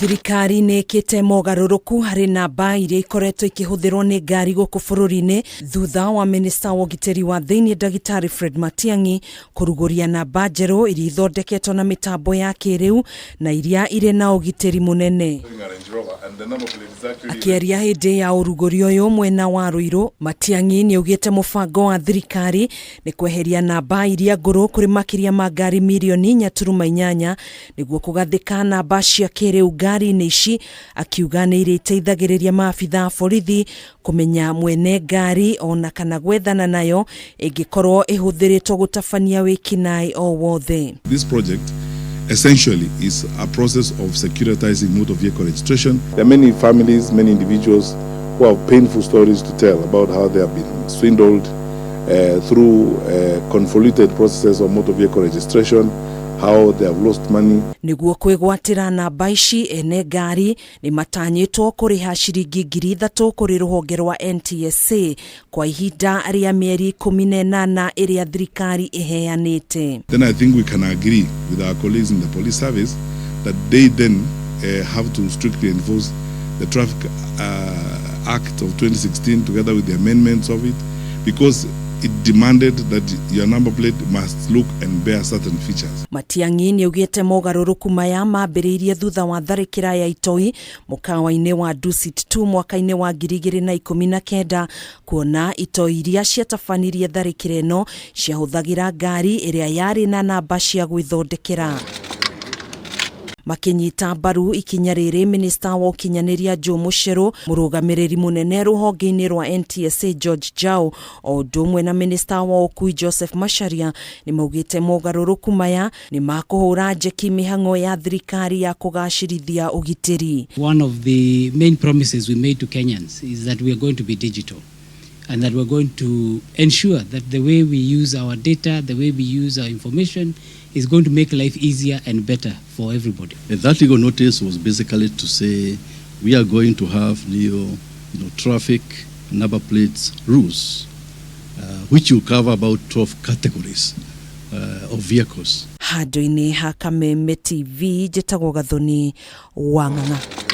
Thirikari nĩ ĩkĩte mogarũrũku harĩ namba iria ikoretwo ikĩhũthĩrwo nĩ ngari gũkũ bũrũri-inĩ thutha wa minista wa ũgitĩri wa thĩinĩ ndagĩtarĩ Fred Matiang'i kũrugũria namba njerũ iria ithondeketwo na mĩtambo ya kĩrĩu na iria irĩ na ũgitĩri mũnene. Akĩaria hĩndĩ ya ũrugũri ũyũ mwena wa Ruiru, Matiang'i nĩaugĩte mũbango wa thirikari nĩ kweheria namba iria ngũrũ kũrĩ makĩria ma ngari mirioni 4.8 nĩguo kũgathĩka namba cia kĩrĩu ngari-inĩ ici, akiuga nĩ irĩteithagĩrĩria maabitha a borithi kũmenya mwene ngari ona kana gwethana nayo ĩngĩkorwo ĩhũthĩrĩtwo gũtabania wĩkinaĩ o wothe. This project essentially is a process of securitizing motor vehicle registration. There are many families, many individuals who have painful stories to tell about how they have been swindled through convoluted processes of motor vehicle registration, how they have lost money. Nĩguo kwĩgwatĩra namba ici, ene ngari nĩ matanyĩtwo kũrĩha ciringi 3,000 kũrĩ rũhonge rwa NTSA kwa ihinda rĩa mĩeri 18 ĩrĩa thirikari ĩheanĩte. Then I think we can agree with our colleagues in the police service that they then have to strictly enforce the Traffic Act of 2016 together with the amendments of it, because it demanded that your number plate must look and bear certain features. Matiang'i nĩaugĩte mogarũrũku maya mambĩrĩirie thutha wa tharĩkĩra ya itoi mũkawa-inĩ wa Dusit 2 mwaka-inĩ wa 2019, kuona itoi iria ciatabanirie tharĩkĩra ĩno ciahũthagĩra ngari ĩrĩa yarĩ na namba cia gwĩthondekera. Makinyita mbaru ikinya rĩrĩ, minista wa ũkinyanĩria Joe Mucheru, mũrũgamĩrĩri mũnene rũhonge-inĩ rwa NTSA George Jao, o ũndũ ũmwe na minista wa ũkui Joseph Macharia nĩ maugĩte mogarũrũku maya nĩ makũhũra njeki mĩhang'o ya thirikari ya kũgacĩrithia ũgitĩri. One of the main promises we made to Kenyans is that we are going to be digital and that we're going to ensure that the way we use our data, the way we use our information is going to make life easier and better for everybody. That legal notice was basically to say we are going to have new traffic number plates rules, which will cover about 12 categories of vehicles. Handũ-inĩ ha Kameme TV, njĩtagwo Gathoni wa Ng'ang'a.